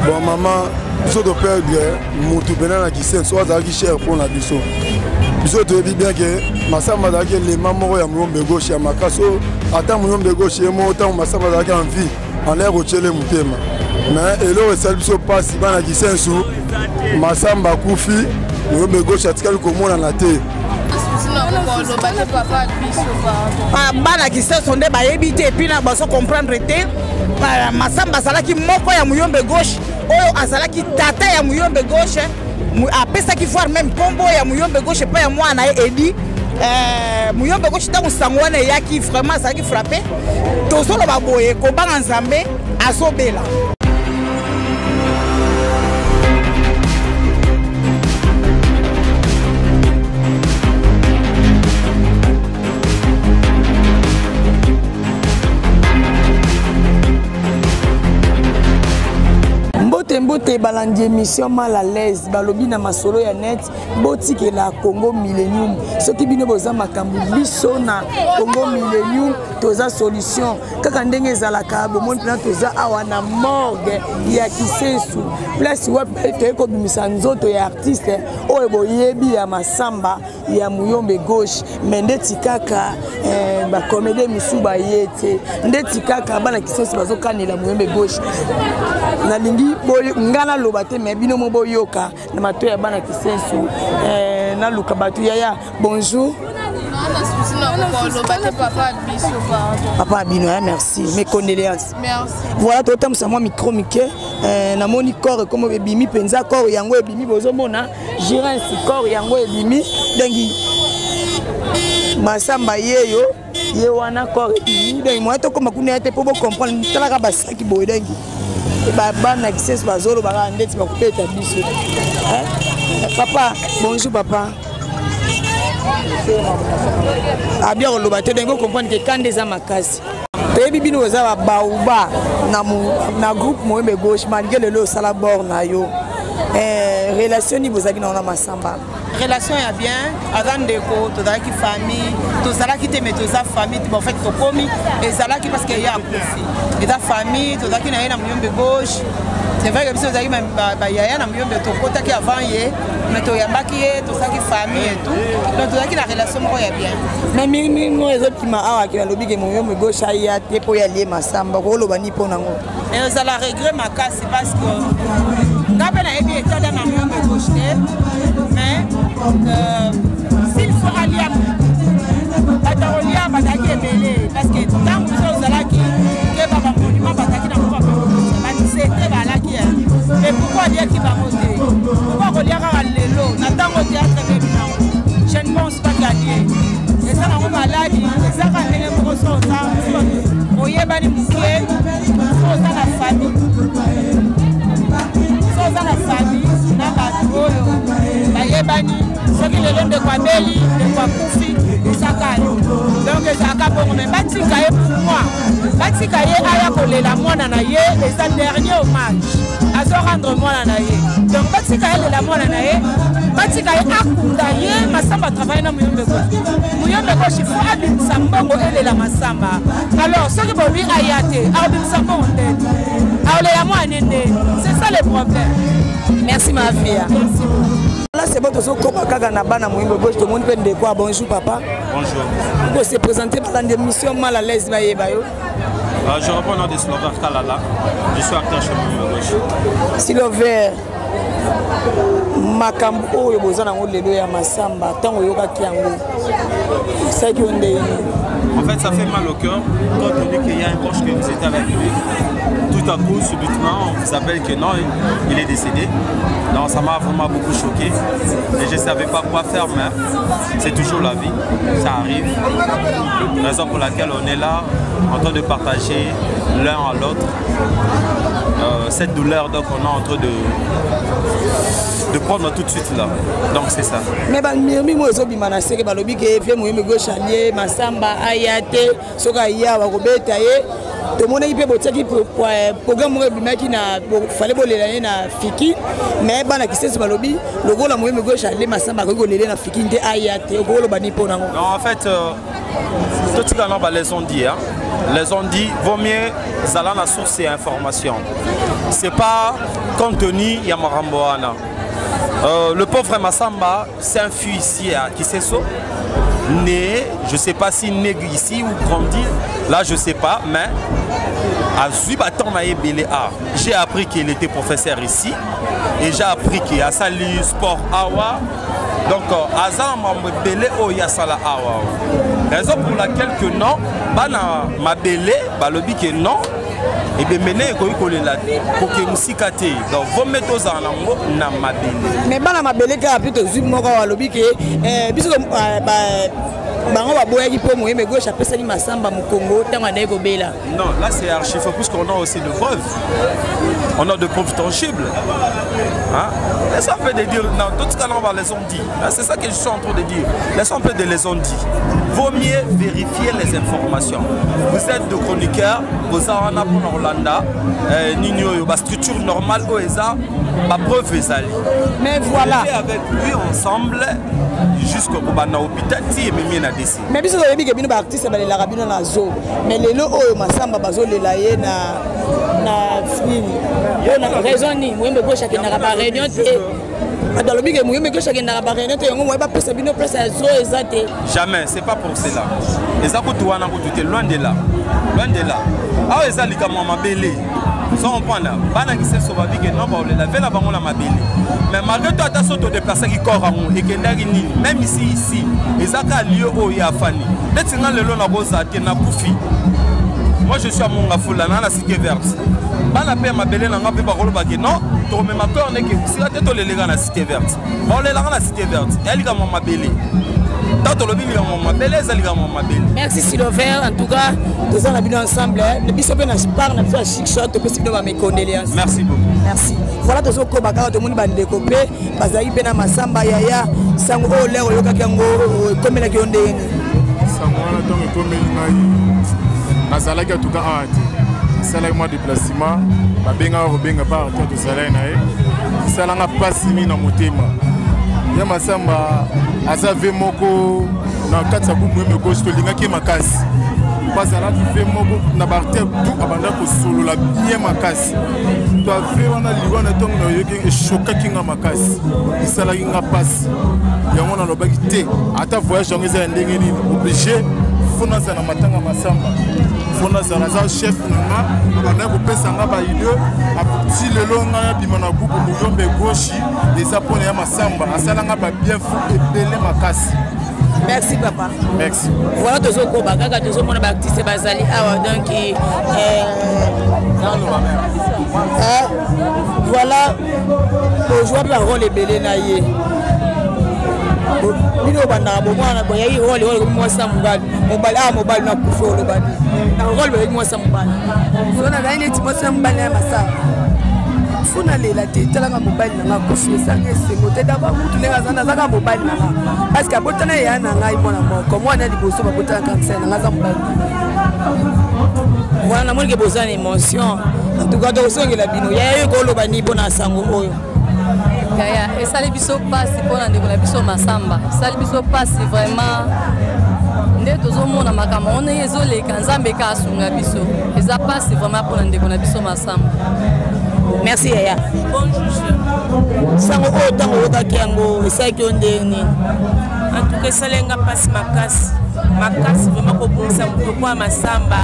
Bon mama, biso toperdre motu mpena na kisenso oyo azalaki cher mpo na biso. Biso toyebi bien ke Masamba azalaki elema moko ya Muyombe gauche ya makasi oyo ata Muyombe gauche ye moko ntango Masamba azalaki en vie andaki kotyele motema. Mais eloko esali biso mpasi bana kisensu, Masamba akufi, Muyombe gauche atikali komonana te. Ah, bana kisenso nde bayebi te epuis na bazo comprendre te. Masamba azalaki moko ya Muyombe gauche oyo azalaki tata ya Muyombe gauche, apesaki voir même nkombo ya Muyombe gauche epai ya mwana na ye Edi. Muyombe gauche ntango sango wana eyaki vraiment azalaki frappé. Tozoloba boye kobanga Nzambe azobela. Mbote mbote balandi émission mal à l'aise balobi na masolo ya net botikela Congo Millennium. Soki bino boza makambo biso na Congo Millennium toza solution kaka ndenge ezalaka. Bomoni mpena toza awa na morgue ya Kisensu, place wapi toyei kobimisa nzoto ya artiste oyo boyebi ya Masamba ya Muyombe gauche. Mais ndeti kaka bacomédien misusu baye te, ndeti kaka bana Kisensu bazokanela Muyombe gauche. Nalingi nga naloba te, mais bino mo boyoka na mato ya bana Kisensu. Naluka bato yaya. Bonjour papa bino, hein, merci, mes condoléances. Merci. Voilà, totambusa mwa micro mike. Namoni corps ekomo ebimi mpenza, corps yango ebimi, bozomona girins corps yango ebimi. Donc Masamba yeyo ye wana corps ebimi. Donc moya tokóma kuna ya te mpo bocomprendre. Talaka basaki boye, donc bana Kisensu bazolobaka ndeti bakobeta biso. Papa, bonjour papa. Abia koloba te, donc ocomprendre ke kanda eza makasi. Toyebi bino boza babauba na groupe Moyembe gauche, malgré lelo osala bord na yo. Relation nini bozalaki nango na Masamba? Relation ya bien, aza ndeko, tozalaki famille, tozalaki te mais toza famille. Bon, en fait tokomi ezalaki parce que ye akufi, eza famille, tozalaki na ye na Muyombe gauche. C'est vrai que biso tozalaki bayaya na Muyombe, tokotaki avant ye, mais toyambaki ye, tosalaki famille et tout, donc tozalaki na relation moko ya bien. Mais mingimingi oyo ezobima awa ke balobi ke Muyombe gauche aya te mpo ye alie Masamba, koloba ni mpo nango? Ezala regret makasi parce que nga mpe nayebi état d'âme ya Muyombe gauche te, mais s'il faut alia bato akolia, bazalaki ebele parce que ntango biso ozalaki keba bamonument bazalaki na moko banzete balaki. Mais pourquoi aliaki bango te? Pourquoi kolia kaka lelo na ntango théâtre bebi nango? Je ne pense pas qu'alie eza nango maladi, eza kaka ndenge moko. So oza oyebani moke, so oza na famille, so oza na famille na bato oyo bayebani, soki lelo ndeko abeli, ndeko akufi, ezaka yo. Donc ezalaka bongo, mais batika ye. Pour moi, batika ye aya kolela mwana na ye, eza dernier hommage azo rendre mwana na ye. Donc batika ye lela mwana na ye, batika ye akunda ye. Masamba travaille na Muyombe gauche. Muyombe gauche faut abimisa mbongo elela Masamba. Alors soki bobi aya te, akobimisa mbongo nde aolela mwana nde, c'est ça le problème. Merci ma fille. Merci. Là c'est bon, tozokoma kaka na bana Muyombe gauche. Tomoni mpe ndeko ya. Bonjour papa. Bonjour. Ko se présenter, balandi émission mal à l'aise bayeba yo. Je réponds au nom de Slover Kalala. Je suis acteur chez Muyombe gauche. Silover, makambo oyo boza nango lelo ya Masamba, ntango oyokaki yango esalaki yo ndenge nini? En fait, ça fait mal au cœur quand on dit qu'il y a un proche que vous étiez avec lui. Tout à coup, subitement, on vous appelle que non, il est décédé. Donc ça m'a vraiment beaucoup choqué. Et je ne savais pas quoi faire, mais c'est toujours la vie. Ça arrive. Raison pour laquelle on est là, en train de partager l'un à l'autre cette douleur, donc on est en train de prendre tout de suite là. Donc c'est ça. Mais bamirmi mo ezobima na seke, balobi ke vieux Moyembe gauche alie Masamba, aya te, soki aya bakobeta ye. Tomonaki mpe botiaki programme moko ebimaki na fale bolela ye na fiki, mais bana Kisenso balobi lokola Moyembe gauche alie Masamba, akoki kolela na fiki nte, aya te. Okoloba ni mpo nango? Non, en fait, totika ba les on dit, hein. Les on dit, vaut mieux zala na source et information. C'est pas Compte tenu ya makambo wana. Le pauvre Massamba s'enfuit ici à Kiseso, né, je sais pas si né ici ou grandi, là je sais pas, mais à Zubatan A. J'ai appris qu'il était professeur ici et j'ai appris qu'il a sali sport awa. Donc aza mambo ebele oyo asala awa. Raison pour laquelle que non, bana mabele balobi que non ebembe ekoki kolela koke mosika te, donc vome tozala nango na mabele. Mais bana mabele kaka mpe tozwi moko alobi ke biso bango baboyaki mpo Moyembe Gauche apesaki Masamba mokongo ntango andaki kobela. Non, là c'est archi faux puisqu'on a aussi de preuves. On a de preuves tangibles. Hein? Laisse un peu de dire, non, tout ce qu'on va les ont dit. C'est ça que je suis en train de dire. Laisse un peu de les ont dit. Vaut mieux vérifier les informations. Vous êtes de chroniqueurs, vous avez un pour Orlando, nini ba structure normale OESA, ba preuve ezali. Mais voilà. On était avec lui ensemble jusqu'au bana hôpital ti ememi na décès. Mais biso toyebi ke bino ba artiste balelaka bino na zo. Mais lelo oyo Masamba bazolela ye na nini? Oyo na raison nini? Moyembe Gauche akendaka ba réunion te. Bato alobi ke Moyembe Gauche akendaka ba réunion te, yango moye bapesa bino place ya zo eza te. Jamais, c'est pas pour cela. Eza kutu wana kutu te, loin de là. Loin de là. Awa eza likambo ya mabele. So comprendre, bana Kiseso babi ke non, baolela ve na bango na mabele. Mais malgré tout ata so todéplaçaki corps yango ekendaki nini? Même ici eza ka lieu oyo ya afani. Neti nga lelo nakozala te, nakufi. Moi je suis à Mongafula, na Cité Verte. Bana pe mabele na nga mpe bakolobaki non, tokomema corps ndeke sika te, toleleka na Cité Verte. Baolelaka na Cité Verte, eya likambo ya mabele. Ntango tolobi likambo ya mabele, eza likambo ya mabele. Merci Silver, en tout cas toza na bino ensemble, biso mpe na part na biso ya Chic Shot topesi bino bamecondoléance. Merci beaucoup. Merci. Voilà, tozokoba kaka, tomoni bandeko mpe bazalaki mpe na Masamba. Yaya, sango oyo lere oyokaki yango ekomelaki yo ndenge nini? Sango wana ntongo ekomeli ngai, nazalaki atuka awa te, nasalaki mwa déplacement, babengaka kobenga par te, tozalaki na ye. Esalanga mpasi mingi na motema. Ya Masamba aza ve moko na kati ya groupe Moyembe Gauche, tolingaki ye makasi mpo azalaki ve moko na baartère tout, abanda kosolola bien makasi. To ave wana liwa na ntongo nayoki eshokaki nga makasi, esalaki nga mpasi. Yango nalobaki te, ata voyage yango eza ya ndenge nini, obligé faut nazala na matanga Masamba, faut nazala. Aza chef na nga, abandaki kopesa nga baidée. Ti lelo ngai abima na groupe Moyombe Gauche, eza mpona ya Masamba, asalanga babien fou ebele makasi. Merci papa. Merci. Voilà, tozokoba kaka, tozomona baartiste bazali awa, donc voilà, ozwa mpe barole ebele na ye. Bino obandaka bomwana boyaki role oyo ekomi mwasi na mobali, mobali awa, mobali nakufi, oloba nini na role boyaki mwasi na mobali? So nazali neti mwasi na mobali ya Masamba, faut nalela te. Talaka mobali nanga akufi, esanga esengo te. D'abord mutu ndenge aza, nazaka mobali nanga parce que abotana eya na ngai mwana moko, mwana ya liboso babotana kanisa nanga, aza mobali. Voilà, namoni ke boza na émotion. En tout cas tokosongela bino. Yaya, yo koloba nini mpona sango oyo? Yaya, esali biso mpasi mpona ndeko na biso Masamba, esali biso mpasi vraiment. Nde tozomona makambo yango ndenge ezoleka, Nzambe ka asunga biso. Eza mpasi vraiment mpona ndeko na biso Masamba. Merci yaya. Bonjour. Sango oyo ntango oyokaki yango esalaki yo ndenge nini? En tout cas esali nga mpasi makasi makasi vraiment, kobungisa moto kwa Masamba,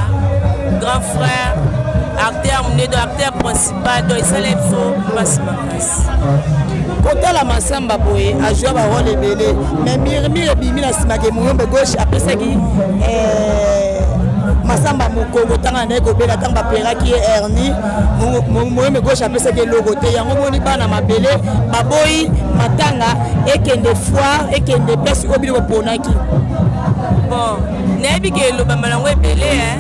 grand frère, acteur monene, donc acteur principal, donc esali biso mpasi makasi. Kotala Masamba boye, ajoua barole ebele, mais murmure ebimi na nsima ke Moyombe Gauche apesaki Masamba mokongo ntango andaki kobela, ntango baperaki ye hernie, Moyombe Gauche apesaki eloko te. Yango moni bana mabele baboyi matanga ekende foire, ekende place oyo bino boponaki. Bon, nayebi ke elobama nango ebele,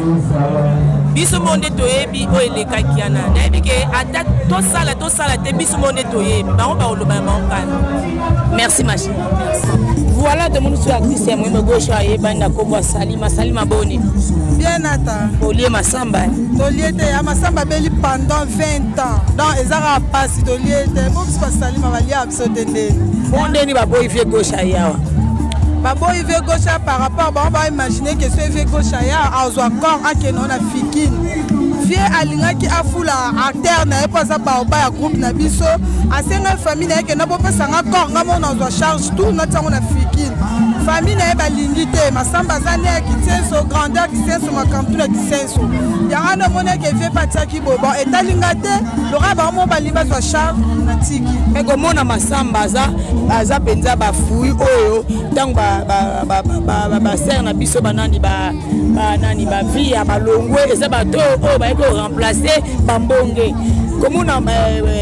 biso moko nde toyebi oyo elekaki wana. Nayebi ke ata tosala tosala te, biso moko nde toyebi, bango bakoloba na bango kala. Merci machi. Voilà, tomoni so artiste ya Moyembe Gauche ayebani na nkombo ya Salima. Salima, boni? Bien ata. Olie Masamba? Tolie te. Ya Masamba abeli pendant 20 ans, donc eza kaka mpasi. Tolie te po biso basalima balia biso te ndeni. Po ndeni baboyi vie gauche aye awa? Baboyi vie gauche par rapport bango baimagine ke so vie gauche aya azwa corps akende na fikine. Vie alingaki afula acteur na ye mpo aza baoba ya groupe na biso, asengaki famille na ye kenda bopesanga corps nga moko nazwa charge tout natiango na fikine. Famille na ye balingi te. Masamba aza ne ya Kisenso, grandeur Kisenso, makambo tu na Kisenso. Yango wana omoni eke vie mpe atiaki boye. Bon, etali nga te, lokola bango moko balingi bazwa charge, natiki. Me komona Masamba aza mpenza bafui oyo ntango basere na biso banani banani bavia balongwe, eza bato oyo baye koremplace bambonge. Komona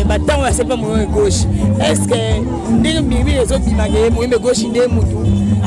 batango ya sepa Moyombe Gauche, est ce que ndenge bimi ezobimaka ye Moyombe Gauche nde mutu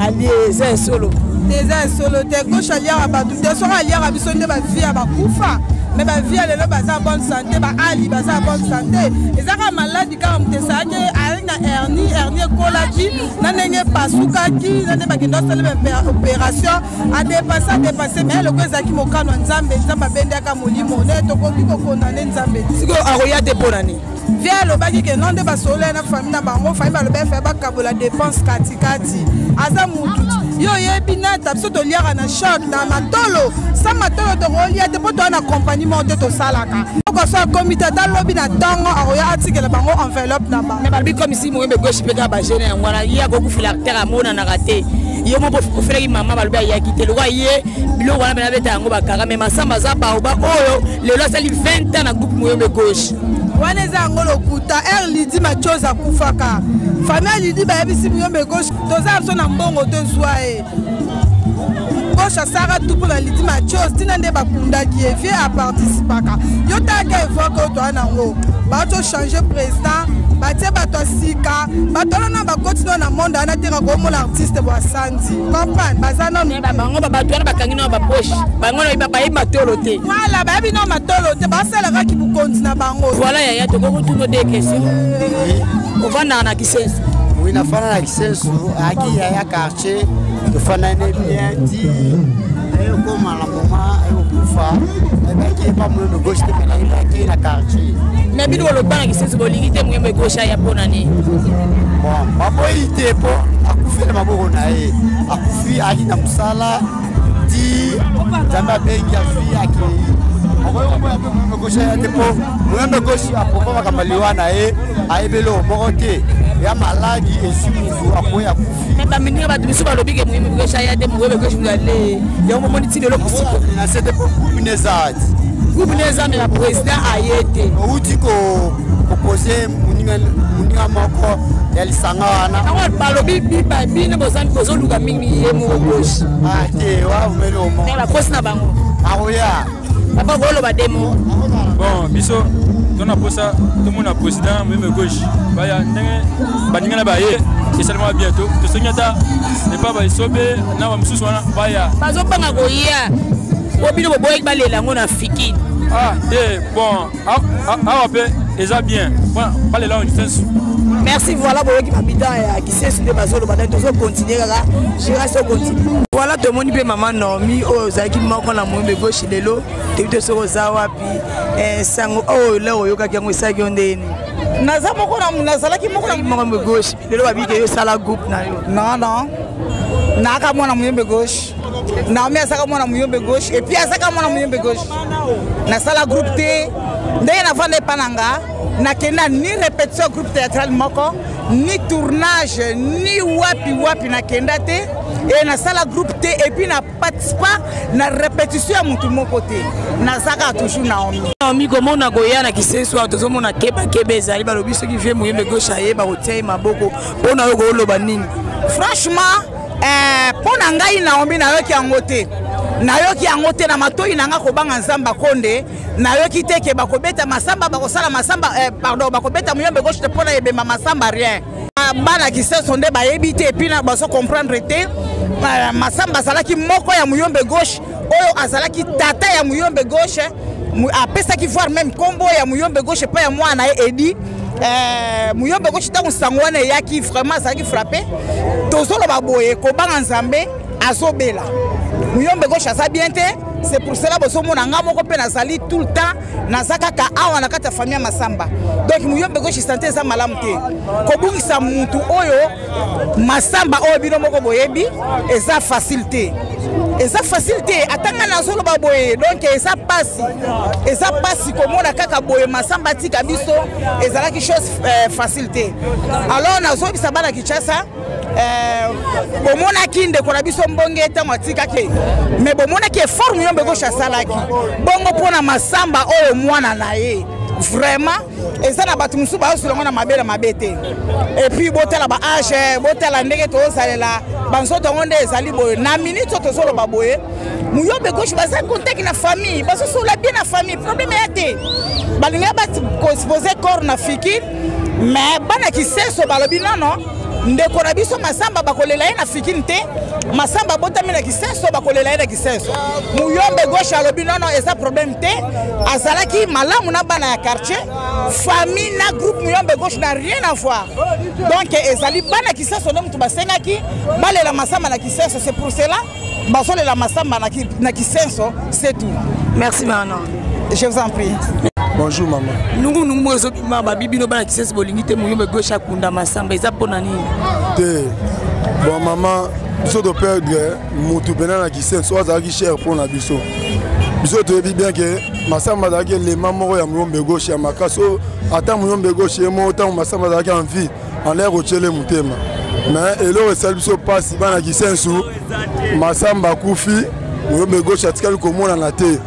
alie, eza ya solo? Eza ya solo te. Gauche aliaka bato te. Soki aliaka biso nde bavia bakufa, me bavia lelo baza bonne santé, baali baza bonne santé. Eza kaka maladi kaka moto esalaki, ayaki na hernie, hernie ekolaki na ndenge epasukaki na nde bakende osala opération, adepase adepase, mais eloko ezalaki mokano ya Nzambe. Nzambe abendaka molimo ne, tokoki kokondane Nzambe te. Sikoyo akoya te mpo na nini? Vie alobaki ke non, nde basolola na famille na bango, famille balobi efe bakabola dépense katikati. Aza mutu yo oyebi nata biso toliaka na choc na matolo, sa matolo tokolia te mpo toya na compagnie moko te tosalaka. Oko so akomi te, ata lobi na ntongo akoya atikela bango enveloppe na bango. Me balobi comme si Moyembe Gauche mpe kaka bagene yango wana ye akokufela acteur amonanaka te. Ye moko ofelaki mama, balobi ayaki te lokwa ye biloko wana mpena beta yango bakaka. Me Masamba aza baoba oyo lelo asali 20 ans na groupe Moyembe Gauche. Wana eza yango lokuta. Aire Lidi Machose akufaka, famille ya Lidi bayebisi Muyombe Gauche toza biso na mbongo tozwa ye. Gauche asaka tu mpona Lidi Machose ntina nde bakundaki ye. Vie aparticipaka yo taka evoke oyo toya nango, bato change président, batie bato ya sika, bato wana na bakoti no na monde wana teka komona artiste bo asandi comprendre baza nano. Bango bato wana bakangi nano bapoche, bango bayebi matolo te. Voilà, bayebi no matolo te, basalaka kibukonzi na bango. Voilà yaya, tokoki tuno de question. Ovandaka na Kisensu? Oui, nafanda na Kisensu, ayaki yaya quartier, tofandani bien ti ayokoma na moma ayokufa. Ayebaki epa Moyombe Gauche te, me nayebaki na quartier. Me bino boloba na Kisensu bolingi te Moyembe Gauche aya, mpo na nini? Bon, baboyi te mpo akufi na maboko na ye. Akufi ayaki na mosala ti Nzambe abengi, azwi, akei. Okoki koboya mpe Moyombe Gauche aya te mpo Moyombe Gauche apropo makambo liwa na ye, ayebeli oyo moko te ya maladi ezwi mutu akoyi akufi. Me bamininga bato misu balobi ke Moyembe Gauche aya te, Moyembe Gauche mutu ale yango momoni ti lelo mosiko. Na se te mpo groupe ne eza ti groupe ne eza, me na président aye te. Outi kopose moninga moko ya lisanga wana. Yango balobi bino bozoluka mingi ye moko Gauche. Te wavumeli omo. Bakosi na bango. Akoya. Papa, koloba demo. Bon, biso tona posa tomona président Moyembe Gauche baya ndenge baninga na baye esalemaka bientôt. Tosengi ata epa baesobe na bamosusu wana baya. Bazobanga koya po bino boboyaki balela yango na fikini. Ah te, bon, awa mpe eza bien balela yango Kisensu. Merci. Voilà, boyoki babida ya Kisensu nde bazoloba nde tozocontinue kaka gération continue. Voilà, tomoni mpe mama Normi oyo ozalaki moko na Moyembe Gauche. Lelo toyebi te soki oza wapi. Sango oyo lelo oyokaki yango esalaki yo ndeni? Naza moko, nazalaki moko na Moyembe Gauche. Lelo babiki yo osala groupe na yo. Non, non, naaka mwana Moyembe Gauche. Naomi azaka mwana Moyombe Gauche et puis azaka mwana Moyombe Gauche. Nasala groupe te. Ndenge navanda epa na nga, nakenda ni répétition groupe théâtral moko, ni tournage, ni wapi wapi nakenda te. E nasala groupe te et puis na participa na répétition ya motu moko te. Nazaka toujours Naomi. Naomi, komona koya na Kisensu awa, tozomona kebakeba ezali. Balobi soki vie Moyembe Gauche ayeba kotia ye maboko, mpo na yo kooloba nini? Franchement, mpo na ngai Naomi, nayoki yango te, nayoki yango te na matoi na nga. Kobanga Nzambe akonde, nayoki te ke bakobeta Masamba, bakosala Masamba, pardon, bakobeta Moyombe Gauche te mpo na ebemba Masamba, rien. Bana Kisenso nde bayebi te et puis na bazo comprendre te. Masamba azalaki moko ya Muyombe Gauche oyo azalaki tata ya Muyombe Gauche, apesaki voir même nkombo ya Muyombe Gauche epai ya mwana na ye Edi. Muyombe Gauche, ntango sango wana eyaki, vraiment azalaki frappé. Tozoloba boye, kobanga Nzambe, azobela. Muyombe Gauche aza bien te. C'est pour cela bozomona nga moko mpe nazali tout le temps, naza kaka awa na kati ya famille ya Masamba. Donc Muyombe Gauche santé eza malamu te, kobungisa mutu oyo Masamba oyo bino moko boyebi eza facile te, eza facile te. Ata ngai nazoloba boye, donc eza pasi, eza pasi komona kaka boye Masamba atika biso, ezalaki chose facile te. Alors nazoyebisa bana Kinshasa, bomonaki ndeko na biso Mbonge ntango atikaki, mais bomonaki effort Muyombe Gauche asalaki bongo mpona Masamba oyo mwana na ye. Vraiment eza na bato mosusu bazosula yango na mabe na mabe te. Et puis botala ba age, botala ndenge tozosalela banzoto yango nde ezali boye. Na minute oyo tozoloba boye, Muyombe Gauche baza contact na famille, bazosola bien na famille, problème ya te. Balingi bakospose corps na Fiki, mais bana Kiseso balobi nono, ndeko na biso Masamba bakolela ye na Fikini te, Masamba abotami na Kisenso, bakolela ye na Kisenso. Muyombe Gauche alobi nono, eza problème te, azalaki malamu na bana ya quartier, famille na groupe Muyombe Gauche n'a rien à voir. Donc ezali bana Kisenso nde moto basengaki balela Masamba na Kisenso, c'est pour cela bazolela Masamba na Kisenso, c'est tout. Merci maman. Je vous en prie. Bonjour maman. Nungu nungu moko ezobima, babi bino bana Kisenso bolingi te Muyombe Gauche akunda Masamba, eza mpona nini? Te bon mama, biso toperdre mutu mpena na Kisenso oyo azalaki cher mpona biso. Biso toyebi bien ke Masamba azalaki elema moko ya Muyombe Gauche ya makasi oyo ata Muyombe Gauche ye moko ntango Masamba azalaki en vie alere kotyele motema. Mais eloko esali biso mpasi bana Kisensu, Masamba akufi, Muyombe Gauche atikali komonana te,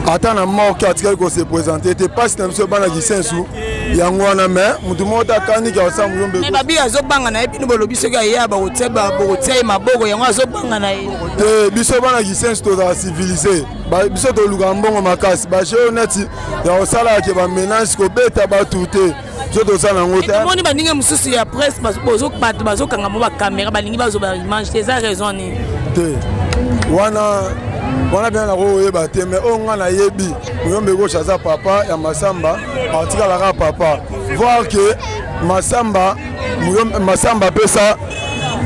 ata na morke atikali kose présente te. Mpasi na biso bana Kisensu yango wana. Mais motu moko te akaniki akosala Muyombe. Mais babi azobanga na ye, bino bolobi soki aya bakotia ye maboko, yango azobanga na ye. Te, biso bana Kisensu tozala civilisé, biso tolukaka mbongo makasi, baje oyo neti ya kosalaka ke baménage kobeta bato te, biso tozala yango te. Tomoni baninga mosusu ya presse, bato bazokanga mo bacaméra, balingi bazwa baimage te, eza raison nini? Te, wana wana mpena nakoyeba te, mais oyo nga nayebi, Muyombe Gauche aza papa ya Masamba, atikalaka papa, voir ke Masamba, Masamba apesa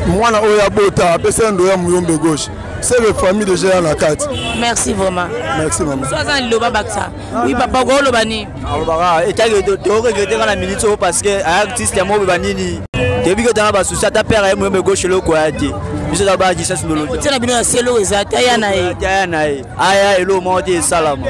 mwana oyo abota, apesa ye ndo ya Muyombe Gauche, c'est le famille déjà ya na kati. Merci vraiment. Merci mama. So aza liloba bakisa. Oui papa, okoloba nini? Alobaka etaki toregrete nga na minute oyo parce que artiste ya mobe banini toyebi ke tanga basusi ata pere ye Muyombe Gauche eloko ya te. Biso toza bana Kisasi. Nolotia na bino ya selo eza te, aya na ye. Aya na ye, aya eloko moko te esalama.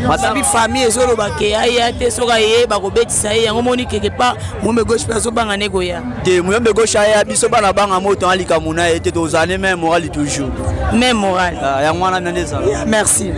Babi famille ezoloba ke aya te, soki aye bakobetisa ye, yango moni quelque part Muyombe Gauche mpe azobanga ne koya. Te, Muyombe Gauche aya, biso bana banga moto alika mona ye te, tozala ne même morale toujours. Même morale. Yango wana nde ezala. Merci.